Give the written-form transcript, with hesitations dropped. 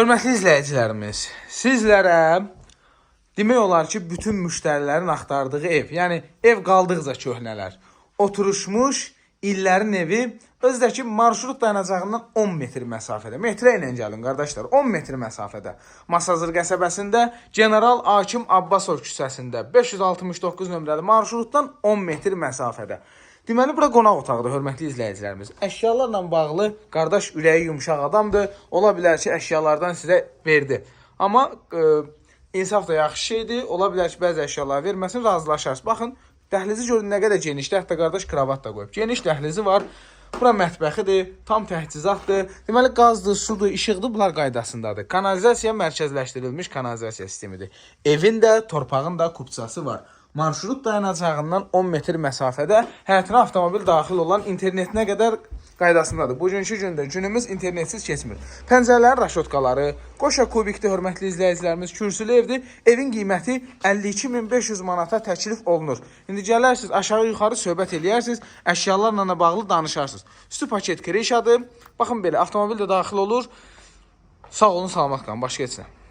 Hörmətli izləyicilərimiz, sizlərə demək olar ki, bütün müştərilərin axtardığı ev, yəni ev qaldıqca köhnələr, oturuşmuş illərin evi, özü də ki marşrut dayanacağından 10 metr məsafədə. Metrə ilə gəlin qardaşlar, 10 metr məsafədə. Masazır qəsəbəsində General Hakim Abbasov küçəsində 569 nömrəli marşrutdan 10 metr məsafədə. Deməli bura qonaq otağıdır, hörmətli izləyicilərimiz. Əşyalarla bağlı qardaş ürəyi yumşaq adamdır. Ola bilər ki, əşyalardan sizə verdi. Amma insaf da yaxşı şeydir. Ola bilər ki, bəzi əşyaları verməsin, razılaşarsınız. Baxın, dəhlizi görün nə qədər genişdir. Hətta qardaş kravat da qoyub. Geniş dəhlizi var. Bura mətbəxidir, tam təchizatdır. Deməli qazdır, sudur, işıqdır, bunlar qaydasındadır. Kanalizasiya mərkəzləşdirilmiş kanalizasiya sistemidir. Evin də, torpağın da kupçası var. Marşrut dayanacağından 10 metr məsafədə həyətinə avtomobil daxil olan internetinə qədər qaydasındadır. Bugünkü gündə günümüz internetsiz keçmir. Pəncərələrin raşotkaları, qoşa kubikli, hörmətli izləyicilərimiz, kürsülü evdir. Evin qiyməti 52.500 manata təklif olunur. İndi gələrsiniz, aşağı-yuxarı söhbət eləyərsiniz, əşyalarla da bağlı danışarsınız. Üstü paket krişadır. Baxın belə avtomobil də daxil olur. Sağ olun, salamat qalın. Başqa heç nə.